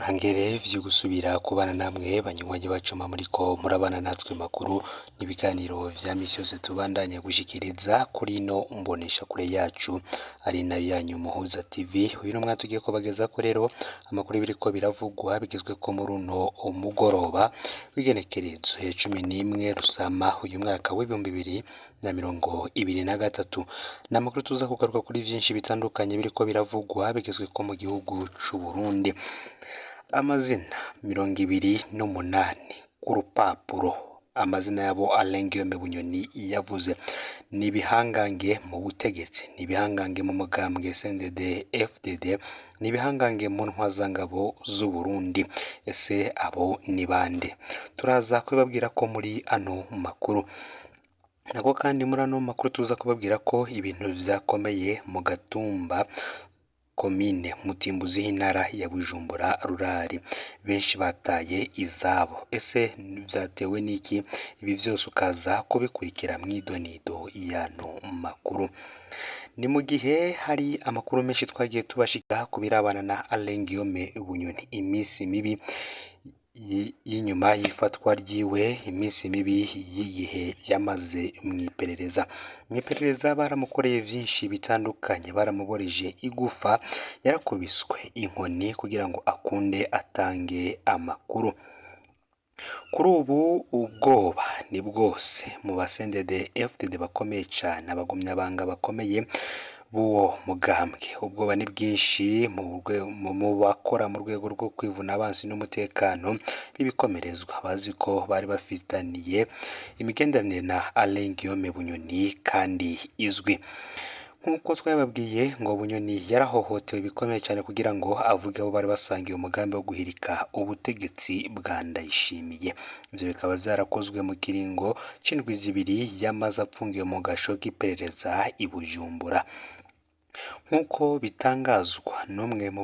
Ntangere vyo gusubira kubana namwe banywanyi bacu muriko murabana natwe makuru n'ibiganiro vya misi yose tubandanya gushikiriza kuri ino mboneshakure yacu ari nayo yanyu Muhuza TV. Uyu n'umwanya tugiye kubagezako rero amakuru biriko biravugwa bigezweko muri uno mugoroba w'igenekerezo ya 11 Rusama uyu mwaka w'2023. Ni amakuru tuza kugaruka kuri vyinshi bitandukanye biriko biravugwa bigezweko mu gihugu c'Uburundi. Amazina 28 ku rupapuro, amazina yabo Alain Guillaume Bunyoni yavuze ni ibihangange mu butegetsi, ni ibihangange mu mugambwe CNDD FDD, ni ibihangange mu ntwazangabo z'Uburundi. Ese abo ni bande? Turaza kubibabwira ko muri ano makuru. Nako kandi muri ano makuru tuza kubabwira ko ibintu vyakomeye mu Gatumba, komine Mutimbuzi y'intara ya Bujumbura Rurari, benshi bataye izabo. Ese vyatewe n'iki? Ibi vyose ukaza kubikurikira mw'idonido y'ano makuru. Ni mu gihe hari amakuru menshi twagiye tubashika ku birabana na Alain Guillaume Bunyoni, iminsi mibi y'inyuma y'ifatwa ryiwe, iminsi mibi y'igihe yamaze mw'iperereza. Mw'iperereza baramukoreye vyinshi bitandukanye, baramuboreje igufa, yarakubiswe inkoni kugira ngo akunde atange amakuru. Kuri ubu ubwoba ni bwose mu ba CNDD FDD bakomeye cane, abagumyabanga bakomeye b'uwo mugambwe. Ubwoba ni bwinshi mu bakora mu rwego rwo kwivuna abansi n'umutekano b'ibikomerezwa, bazi ko bari bafitaniye imigenderanire na Alain Guillaume Bunyoni kandi izwi. Nk'uko twababwiye ngo Bunyoni yarahohotewe bikomeye cyane kugira ngo avuge abo bari basangiye umugambi wo guhirika ubutegetsi bwa Ndayishimiye. Ivyo bikaba vyarakozwe mu kiringo c'indwi zibiri yamaze apfungiwe mu gasho k'iperereza i Bujumbura. Nk'uko bitangazwa n'umwe mu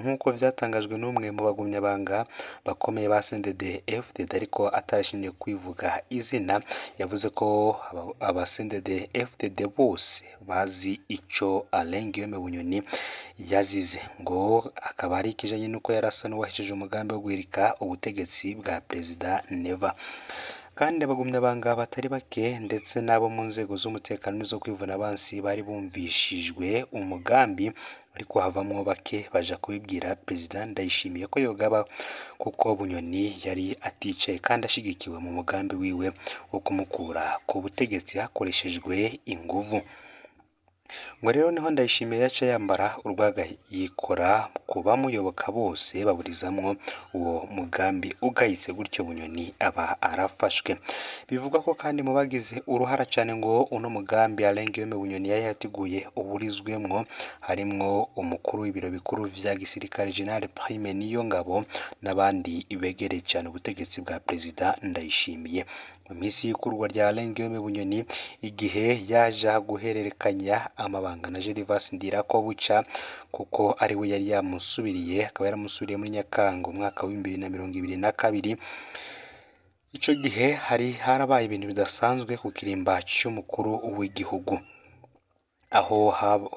nk'uko vyatangajwe n'umwe mu bagumyabanga bakomeye ba CNDD FDD ariko atarashimye kwivuga izina, yavuze ko aba CNDD FDD bose bazi ico Alain Guillaume Bunyoni yazize, ngo akaba ari ikijanye n'uko yarasa n'uwahejeje umugambi wo guhirika ubutegetsi bwa Perezida Neva. Kandi abagumyabanga batari bake ndetse n'abo mu nzego z'umutekano n'izo kwivuna abansi bari bumvishijwe umugambi, ariko havamwo bake baja kubibwira Perezida Ndayishimiye ko yogaba kuko Bunyoni yari aticaye kandi ashigikiwe mu mugambi wiwe wo kumukura ku butegetsi hakoreshejwe inguvu. Ngo rero niho Ndayishimiye yaca yambara urwaga yikora ku bamuyoboka bose baburizamwo uwo mugambi ugayitse, gutyo Bunyoni aba arafashwe. Bivugwa ko kandi mu bagize uruhara cane ngo uno mugambi Alain Guillaume Bunyoni yari yateguye uburizwemwo harimwo umukuru w'ibiro bikuru vya gisirikare General Prime Niyongabo n'abandi begereye cane ubutegetsi bwa Perezida Ndayishimiye. Mu minsi y'ikurwa rya Alain Guillaume Bunyoni, igihe yaja guhererekanya amabanga na Gervas Ndirakobuca kuko ari we yari yamusubiriye, akaba yaramusubiriye muri Nyakanga umwaka w'2022. Ico gihe hari harabaye ibintu bidasanzwe ku kirimba c'umukuru w'igihugu, aho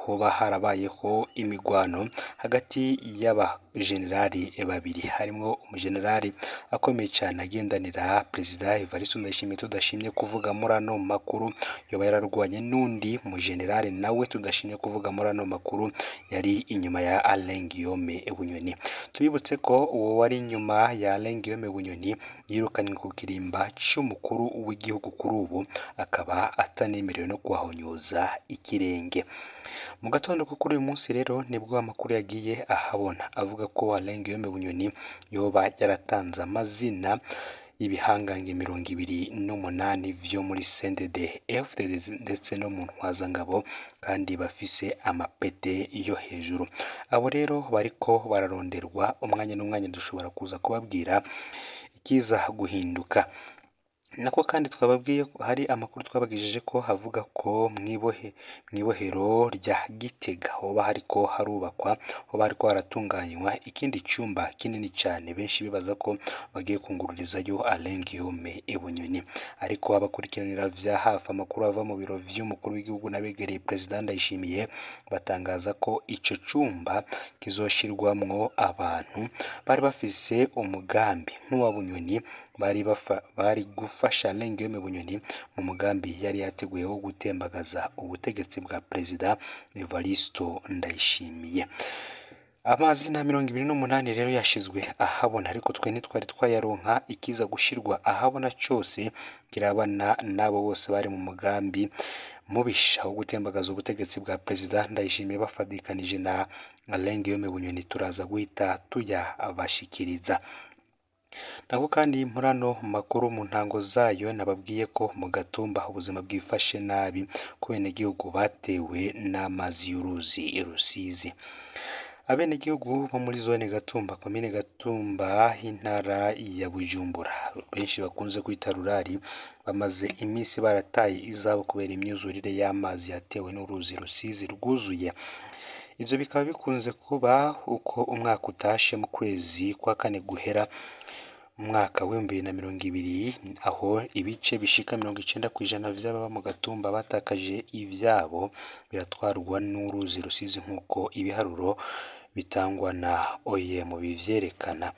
hoba harabayeho imigwano hagati y'abajenerali babiri, harimwo umujenerali akomeye cane agendanira Perezida Evariste Ndayishimiye tudashimye kuvuga muri ano makuru, yoba yararwanye n'undi mujenerali nawe tudashimye kuvuga muri ano makuru yari inyuma ya Alain Guillaume Bunyoni. Tubibutse ko uwo wari inyuma ya Alain Guillaume Bunyoni yirukanywe ku kirimba c'umukuru w'igihugu, kuri ubu akaba atanemerewe no kuhahonyoza ikirenge. Mu gatondo ko kuri uyu munsi rero nibwo amakuru yagiye ahabona avuga ko Alain Guillaume Bunyoni yoba yaratanze amazina y'ibihangange 28 vyo muri CNDD FDD ndetse no mu ntwazangabo kandi bafise amapete yo hejuru. Abo rero bariko bararonderwa umwanya n'umwanya, dushobora kuza kubabwira ikiza guhinduka. Nako kandi twababwiye ko hari amakuru twabagejeje ko havuga ko mw'ibohero rya Gitega hoba hariko harubakwa, hoba hariko haratunganywa ikindi cumba kinini cane, benshi bibaza ko bagiye kungururizayo Alain Guillaume Bunyoni. Ariko abakurikiranira vya hafi amakuru ava mu biro vy'umukuru w'igihugu n'abegereye Perezida Ndayishimiye batangaza ko ico cumba kizoshirwamwo abantu bari bafise umugambi nk'uwa Bunyoni, bari gufasha Alain Guillaume Bunyoni mu mugambi yari yateguye wo gutembagaza ubutegetsi bwa Perezida Evaristo Ndayishimiye. Amazina 28 rero yashizwe ahabona, ariko twe ntitwari twayaronka. Ikiza gushirwa ahabona cose kirabana n'abo bose bari mu mugambi mubisha wo gutembagaza ubutegetsi bwa Perezida Ndayishimiye bafadikanije na Alain Guillaume Bunyoni, turaza guhita tuyabashikiriza. Nako kandi muri ano makuru mu ntango zayo nababwiye ko mu Gatumba ubuzima bwifashe nabi ku benegihugu batewe n'amazi y'uruzi Rusizi. Abenegihugu bo muri zone Gatumba, komine Gatumba, intara ya Bujumbura, benshi bakunze kwita rurari, bamaze iminsi barataye izabo kubera imyuzurire y'amazi yatewe n'uruzi Rusizi rwuzuye. Ivyo bikaba bikunze kuba uko umwaka utashe mu kwezi kwa kane guhera mu mwaka w'2020, aho ibice bishika 90% vy'ababa mu Gatumba batakaje ivyabo biratwarwa n'uruzi Rusizi, nk'uko ibiharuro bitangwa na OIM bivyerekana.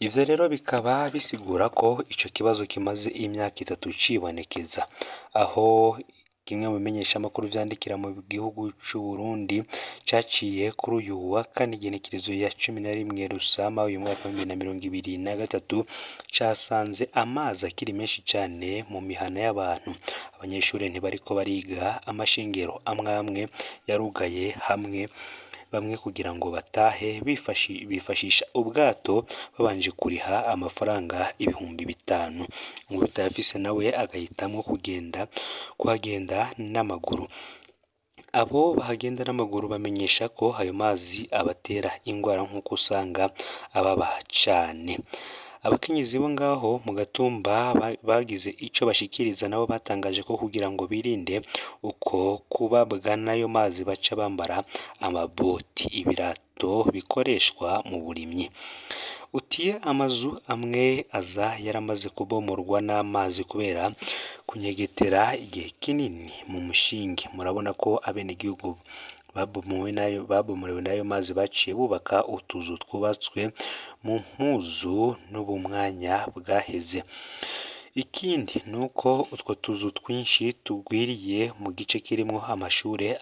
Ivyo rero bikaba bisigura ko ico kibazo kimaze imyaka 3 cibonekeza, aho kimwe mu bimenyeshamakuru vyandikira mu gihugu c'u Burundi caciye kuri uyu wa kane igenekerezo ya 11 Rusama uyu mwaka wa 2023, casanze amazi akiri menshi cane mu mihana y'abantu. Abanyeshure ntibariko bariga, amashengero amwe amwe yarugaye hamwe bamwe kugira ngo batahe bifashisha ubwato babanje kuriha amafaranga 5000. Uwutayafise nawe agahitamwo kuhagenda n'amaguru. Abo bahagenda n'amaguru bamenyesha ko ayo mazi abatera ingwara nk'uko usanga ababa cane. Abakenyezi bo ngaho mu Gatumba bagize ico bashikiriza nabo batangaje ko kugira ngo birinde uko kubabwa n'ayo mazi baca bambara amaboti, ibirato bikoreshwa mu burimyi. Uti amazu amwe aza yaramaze kubomorwa n'amazi kubera kunyegetera igihe kinini mu mushinge. Murabona ko abenegihugu babomorewe n'ayo mazi baciye bubaka utuzu twubatswe mu mpuzu n'ubumwanya bwaheze. Ikindi nuko utwo tuzu twinshi tugwiriye mu gice kirimwo amashure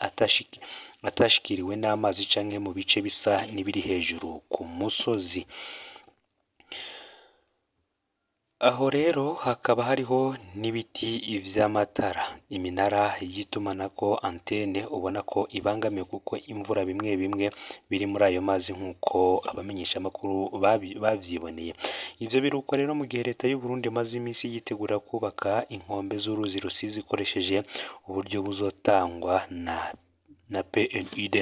atashikiriwe n'amazi canke mu bice bisa n'ibiri hejuru ku musozi. Aho rero hakaba hariho n'ibiti vy'amatara, iminara y'itumanako, antene ubona ko ibangamiwe kuko imvura bimwe bimwe biri muri ayo mazi nk'uko abamenyeshamakuru bavyiboneye. Ivyo biruko rero mu gihe leta y'u Burundi imaze imisi yitegura kubaka inkombe z'uruzi Rusizi ikoresheje uburyo buzotangwa na PNUD.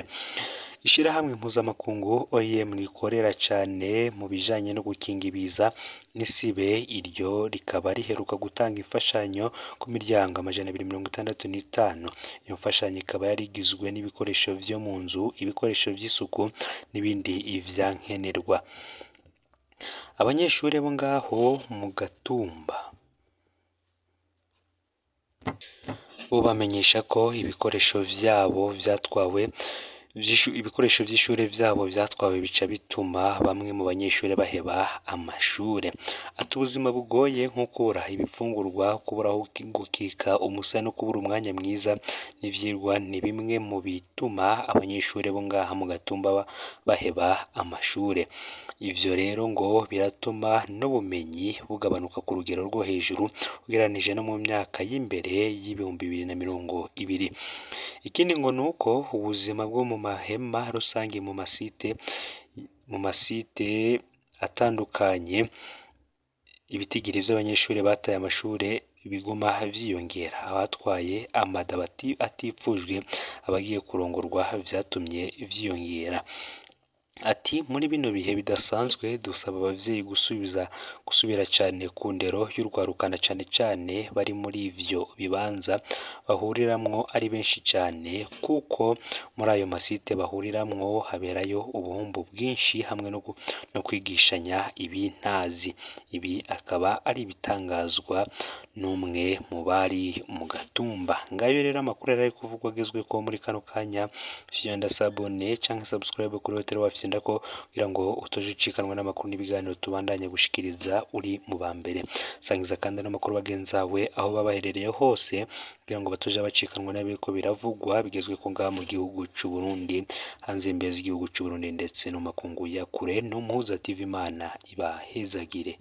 Ishirahamwe mpuzamakungu OIM rikorera cane mu bijanye no gukinga ibiza n'isibe, iryo rikaba riheruka gutanga imfashanyo ku miryango 265. Iyo mfashanyo ikaba yari igizwe n'ibikoresho vyo mu nzu, ibikoresho vy'isuku n'ibindi vyankenerwa. Abanyeshure bo ngaho mu Gatumba bo bamenyesha ko ibikoresho vyabo vyatwawe, ibikoresho vy'ishure vyabo vyatwawe bica bituma bamwe mu banyeshure baheba amashure. Ati ubuzima bugoye nko kubura ibifungurwa, kubura aho gukika umusaya no kubura umwanya mwiza n'ivyigwa ni bimwe mu bituma abanyeshure bo ngaha mu Gatumba baheba amashure. Ivyo rero ngo biratuma n'ubumenyi bugabanuka ku rugero rwo hejuru ugereranije no mu myaka y'imbere y'2020. Ikindi ngo nuko ubuzima bwo mu mahema rusange mu masite atandukanye, ibitigiri vy'abanyeshure bataye amashure biguma vyiyongera. Abatwaye amada atifujwe, abagiye kurongorwa vyatumye vyiyongera. Ati muri bino bihe bidasanzwe dusaba abavyeyi gusubira cane ku ndero y'urwaruka na cane cane bari muri ivyo bibanza bahuriramwo ari benshi cane, kuko muri ayo masite bahuriramwo haberayo ubuhumbu bwinshi hamwe no kwigishanya ibintazi. Ibi akaba ari ibitangazwa n'umwe mu bari mu gatumba. Ngayo rero amakuru yari kuvugwa agezweko muri kano kanya, fyonda s'abonner canke subscribe kuri Hotel wafyondako kugira ngo utoje ucikanwa n'amakuru n'ibiganiro tubandanya gushikiriza uri mu ba mbere. Sangiza kandi n'amakuru bagenzawe aho baba baherereye hose kugira ngo batoje bacikanwa n'ibiriko biravugwa bigezweko ngaha mu gihugu c'u Burundi, hanze y'imbibe z'igihugu c'u Burundi ndetse no mu makungu ya kure. No Muhuza TV, Imana ibahezagire.